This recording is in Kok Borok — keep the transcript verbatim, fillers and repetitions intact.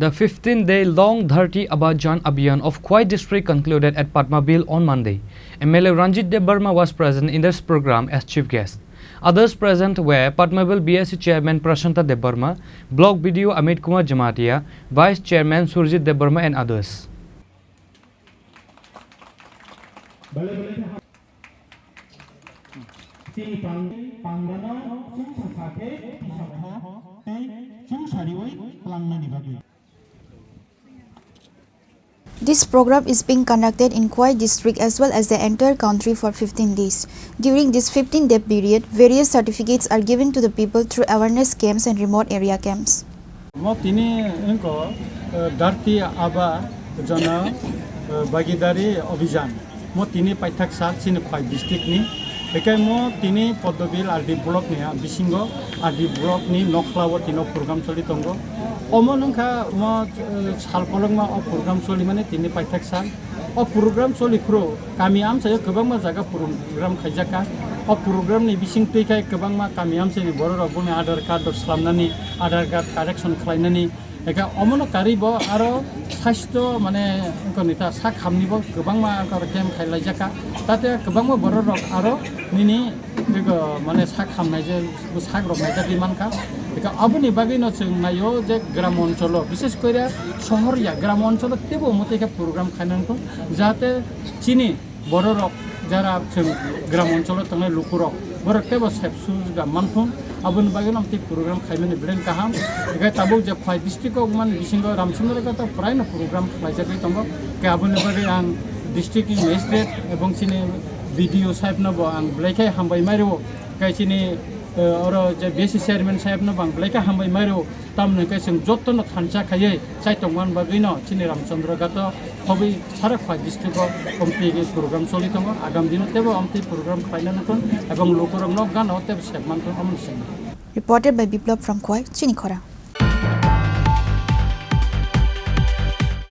The fifteen-day long Dharti Aaba Jan Abhiyan of Khowai district concluded at Padmabil on Monday. M L A Ranjit Debbarma was present in this program as chief guest. Others present were Padmabil B S C chairman Prashanta Debbarma, block B D O Amit Kumar Jamatia, vice chairman Surjit Debbarma and others. Chini pang-, pangrano chwngsa sakhe tisa kha tei chwngsariwi tlangnani bagwi. This program is being conducted in Khowai district as well as the entire country for fifteen days. During this fifteen-day period, various certificates are given to the people through awareness camps and remote area camps. Mo tini wngkha, eh, Dharti Aaba Jana, eh, Bhagidari Abhiyan. Mo tini paithak sal chini Khowai district ni. Hikai mo tini Padmabil R D block ni, ah, bisingo R D block ni nokhla o tino program choli tongo. Omo wngkha mo, eh, sal kolokma o program choli mani tini paithak sal. O program choli phuru kami amchaio kwbangma jaga program khaijak kha. O program ni bising twi khai kwbangma kami amchaini borok rok boni Aadhaar card rok slamnani, Aadhaar card correction khlainani, eka omono karwi bo aro sasthyo mane wngkha nita sak hamni bo kwbangma wngkha camp khailaijak kha. Tate kwbangma borok rok aro nini bego mane sak hamnai je sak rok naijagwi mankha. Eka aboni bagwino chwng naio je gram oncholo, bishes kore sohor ya gram oncholo tebo omo tei khe program khainani thung, jahate chini borok rok jara chwng gram oncholo tongnai lukurok borok tebo sep sujga manthung. Aboni bagwi no tei program khaimani belai kaham. Hinkhe tabuk je Khowai district o man bisingo Ramchandra Ghat o praino program khlaijagwi tongo. Ke aboni bagwi ang district ni magistrate ebong chini B D O saheb no bo ang belai khe hambai mai rwo. Ke chini, eh, oro je B S C chairman saheb no bo ang belai khe hambai mai rwo. Tamoni khe chwng jotono thansa khaiwi chai tongmani bagwino chini Ramchandra Ghat o hobwi sara Khowai district o omtwi program choli tongo. Agam dino tebo omtwi program khlaina nukun ebong lukurok nok gana o tebo sep manthun omoni sengma. Reported by Biplab from Khowai, Chini Khorang.